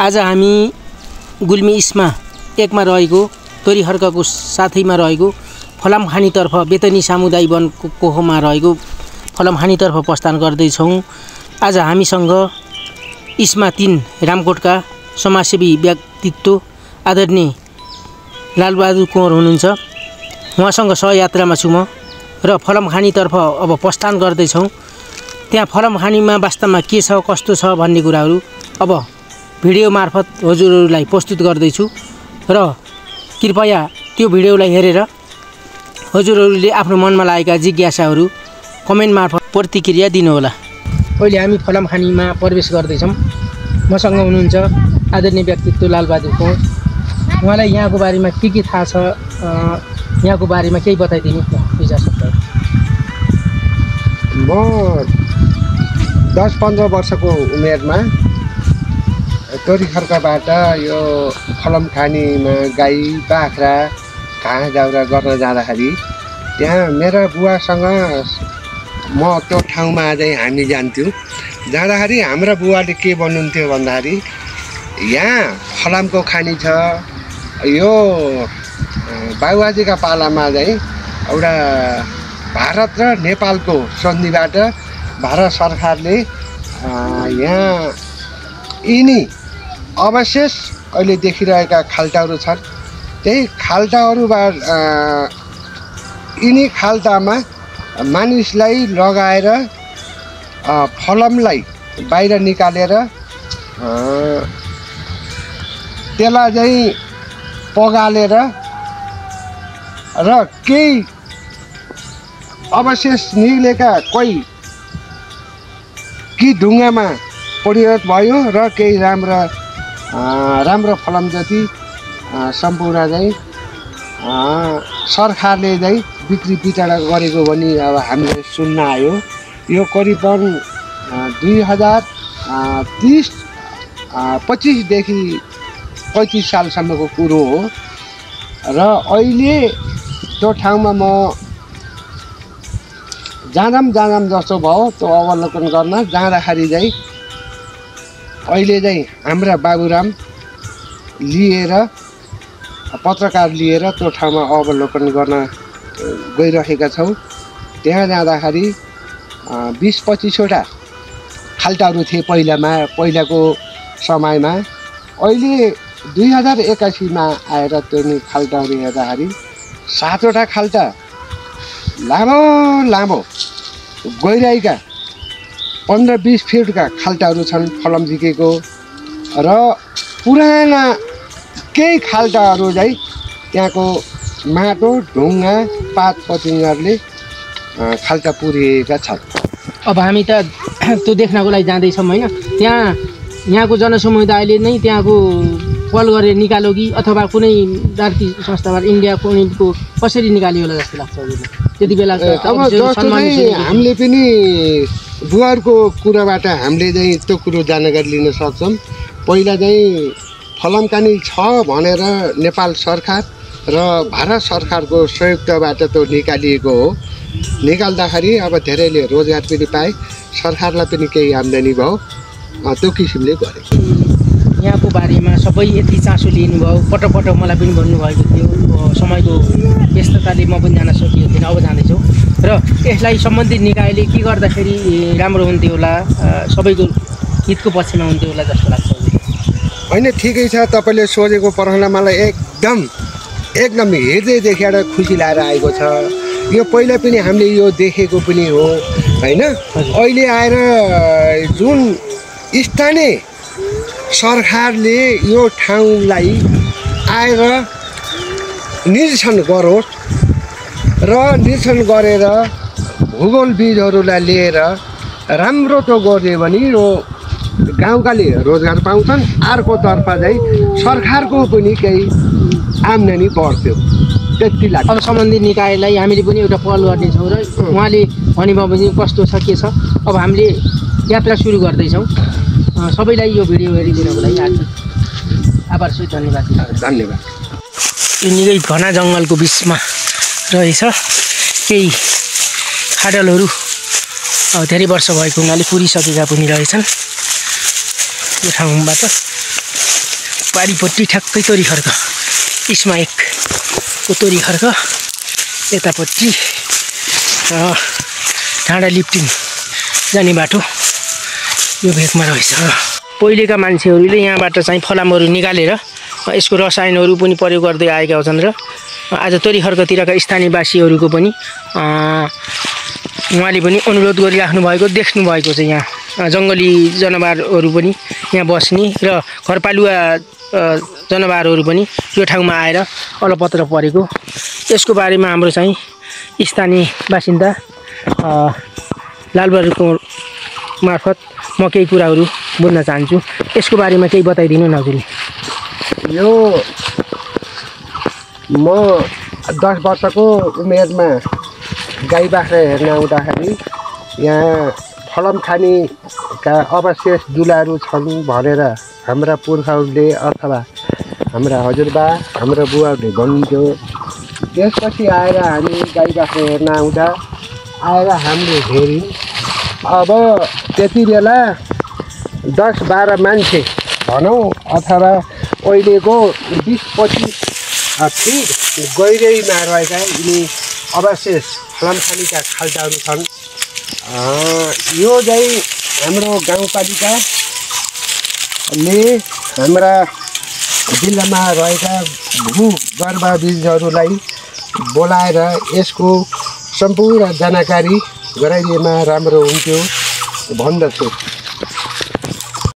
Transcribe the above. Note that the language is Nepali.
आज हामी गुल्मी इस्मा 1 मा रहेको तोरीखर्कको साथैमा रहेको फलामखानीतर्फ बेतनी सामुदायिक वनको कोहोमा रहेको फलामखानीतर्फ प्रस्थान गर्दैछौँ। आज हामीसँग इस्मा 3 रामकोटका समाजसेवी व्यक्तित्व आदरणीय लालबहादुर कुँवर हुनुहुन्छ। उहाँसँग सहयात्रामा छु म र फलामखानीतर्फ अब प्रस्थान गर्दैछौँ। त्यहाँ फलामखानीमा वास्तवमा के छ कस्तो छ भन्ने कुराहरू अब भिडियो मार्फत हजुरहरूलाई प्रस्तुत गर्दैछु र कृपया त्यो भिडियोलाई हेरेर हजुरहरूले आफ्नो मनमा लागेका जिज्ञासाहरू कमेन्ट मार्फत प्रतिक्रिया दिनुहोला। अहिले हामी फलामखानीमा प्रवेश गर्दैछौँ। मसँग हुनुहुन्छ आदरणीय व्यक्तित्व लालबहादुर कुँवर। उहाँलाई यहाँको बारेमा के थाहा छ, यहाँको बारेमा केही बताइदिनु विचार शब्द। म 10-15 वर्षको उमेरमा तोरीखर्कबाट यो फलामखानीमा गाई बाख्रा घाँस दाउरा गर्न जाँदाखेरि त्यहाँ मेरा बुवासँग म त्यो ठाउँमा चाहिँ हामी जान्थ्यौँ। जाँदाखेरि हाम्रा बुवाले के भन्नुहुन्थ्यो भन्दाखेरि यहाँ फलामको खानी छ। यो बाबुआजीका पालामा चाहिँ एउटा भारत र नेपालको सन्धिबाट भारत सरकारले यहाँ यिनी अवशेष अहिले देखिरहेका खाल्टाहरू छन्। त्यही खाल्टाहरूबाट यिनी खाल्टामा मानिसलाई लगाएर फलामलाई बाहिर निकालेर त्यसलाई चाहिँ पगालेर र केही अवशेष निक्लेका कोही कि ढुङ्गामा परिणत भयो र केही राम्रो फलाम जति सम्पूर्ण चाहिँ सरकारले चाहिँ बिक्री बिटाडा गरेको भनी अब हामीले सुन्न आयो। यो करिबन 2025 देखि 35 सालसम्मको कुरो हो र अहिले त्यो ठाउँमा म जाँदाम जस्तो भयो त्यो अवलोकन गर्न जाँदाखेरि चाहिँ अहिले चाहिँ हाम्रा बाबुराम लिएर पत्रकार लिएर त्यो ठाउँमा अवलोकन गर्न गइरहेका छौँ। त्यहाँ जाँदाखेरि 20-25 वटा खाल्टाहरू थिए पहिलाको समयमा। अहिले 2081 मा आएर त्यो खाल्टाहरू हेर्दाखेरि 7 वटा खाल्टा लामो गहिराइका 15-20 फिटका खाल्टाहरू छन् फलाम झिकेको र पुराना केही खाल्टाहरू चाहिँ त्यहाँको माटो ढुङ्गा पात पतिङ्गरले खाल्टा पुरिएका छन्। अब हामी त त्यो देख्नको लागि जाँदैछौँ होइन। यहाँको जनसमुदायले नै त्यहाँको कल गरेर निकाल्यो कि अथवा कुनै राजनीति संस्थाबाट इन्डिया कुनैको कसरी निकाल्यो होला जस्तो लाग्छ त्यति बेला? अब जस्तो चाहिँ हामीले पनि बुवाहरूको कुराबाट हामीले चाहिँ त्यो कुरो जानकारी लिन सक्छौँ। पहिला चाहिँ फलामखानी छ भनेर नेपाल सरकार र भारत सरकारको संयुक्तबाट त्यो निकालिएको हो। निकाल्दाखेरि अब धेरैले रोजगार पनि पाए, सरकारलाई पनि केही आम्दानी भयो। त्यो किसिमले गरे। यहाँको बारेमा सबै यति चासो लिनुभयो, पटक मलाई पनि भन्नुभएको थियो। समयको व्यस्तताले म पनि जान सकिएको थिएन, अब जाँदैछौँ र यसलाई सम्बन्धित निकायले के गर्दाखेरि राम्रो हुन्थ्यो होला, सबैको हितको पक्षमा हुन्थ्यो होला जस्तो लाग्छ। होइन, ठिकै छ। तपाईँले सोधेको प्रश्न मलाई एकदम हृदयदेखि एउटा खुसी लागेर आएको छ। यो पहिला पनि हामीले यो देखेको पनि हो होइन। अहिले आएर जुन स्थानीय सरकारले यो ठाउँलाई आएर निरीक्षण गरोस् र निरीक्षण गरेर भूगोल बीजहरूलाई लिएर राम्रो त गरिदियो भने यो गाउँकाले रोजगार पाउँछन्, अर्कोतर्फ चाहिँ सरकारको पनि केही आम्दानी बढ्थ्यो त्यति लाग्छ। अब सम्बन्धित निकायलाई हामीले पनि एउटा पहल गर्नेछौँ र उहाँले भन्नुभयो भने कस्तो छ के छ। अब हामीले यात्रा सुरु गर्दैछौँ। सबैलाई यो भिडियो हेरिदिनको लागि आभार छु, धन्यवाद। यो निकै घना जङ्गलको बिचमा रहेछ। केही खाडलहरू धेरै वर्ष भएको हुनाले पुरिसकेका पनि रहेछन् यो ठाउँबाट। पारिपट्टि ठ्याक्कै तोरी खर्क इस्मा 1 को तोरी खर्क यतापट्टि ढाँडा लिफ्टिङ जाने बाटो यो भेकमा रहेछ। पहिलेका मान्छेहरूले यहाँबाट चाहिँ फलामहरू निकालेर यसको रसायनहरू पनि प्रयोग गर्दै आएका छन् र आज तोरी खर्कतिरका स्थानीयवासीहरूको पनि उहाँले पनि अनुरोध गरिराख्नु भएको देख्नु भएको छ। यहाँ जङ्गली जनावरहरू पनि यहाँ बस्ने र घरपालुवा जनावरहरू पनि यो ठाउँमा आएर अलपत्र परेको यसको बारेमा हाम्रो चाहिँ स्थानीय बासिन्दा लालबहादुरको मार्फत म केही कुराहरू बोल्न चाहन्छु। यसको बारेमा केही बताइदिनु न हजुरले। यो म 10 वर्षको उमेरमा गाई बाख्रा हेर्न आउँदाखेरि यहाँ फलम खानीका अवशेष दुलाहरू छन् भनेर हाम्रा पुर्खाहरूले अथवा हाम्रा हजुरबा हाम्रा बुवाहरूले भन्नुहुन्थ्यो। त्यसपछि आएर हामी गाई बाख्रा हेर्न आउँदा आएर हामीले हेऱ्यौँ। अब त्यति बेला 10-12 मान्छे भनौँ अथवा अहिलेको 20-25 फिट गहिराइमा रहेका यिनी अवशेष फलामखानीका खाल्टाहरू छन्। यो चाहिँ हाम्रो गाउँपालिकाले हाम्रा जिल्लामा रहेका भूगर्भविदहरूलाई बोलाएर यसको सम्पूर्ण जानकारी गराइदिएमा राम्रो हुन्थ्यो भन्दछु।